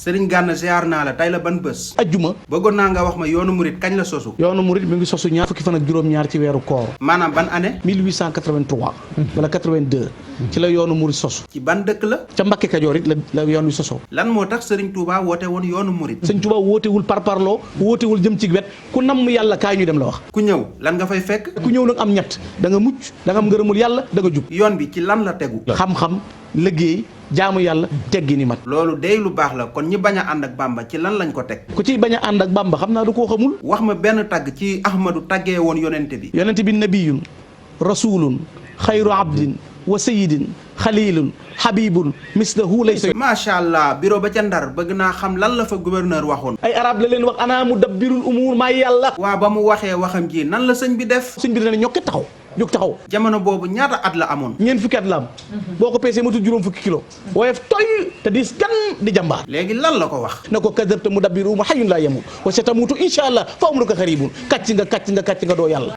Serigne Gana ziar naa la tey la ban bés. ajjuma. bëggoon naa nga wax ma yoonu murit kañ la sosu. yoonu murit mi ngi sosu ñaar fukki fan ak juróom-ñaar ci weeru koor. maanaam ban année. 1883. wala 82. ci la yoonu murit sosu. ci ban dëkk la. ca Mbàkke Kajoor it la yoon wi sosoo. lan moo tax Serigne Touba woote woon yoonu murit. Sëñ Touba wootewul parparloo wootewul jëm ci wet ku namm yàlla kaay ñu dem la wax. ku ñëw lan nga fay fekk. ku ñëw nag am ñett da nga mucc da nga am ngërëmul yàlla da nga jub. yoon bi ci lan la tegu. xam-xam liggéey jaamu yàlla teggi ni mat. loolu day lu baax la kon ñi bañ a ànd ak Bamba ci lan lañ ko teg. ku ciy bañ a ànd ak Bamba xam naa du koo xamul. wax ma benn tagg ci Ahmadu taggee woon yonente bi. yonente bi nabiyun rasulun xayru abdin wa sayidin xalilun habibun mislahu laysa. macha allah bureau ba ca Ndar bëgg naa xam lan la fa gouverneur waxoon. ay arab la leen wax ana mudabbirul umur maay yàlla. waa ba mu waxee waxam ji nan la sëñ bi def. sëñ bi dana ñokke taxaw jóg taxaw. jamono boobu ñaata at la amoon. ñeent fukki at la am. boo ko peesee matul juróom fukki kilo. woyof toy te diis gan di jàmbaar. léegi lan la ko wax. na ko kadabta mudabbiru ma hayyun laa yamut wa satamutu insha allah fa umruka xaribun kàcc nga doo yàlla.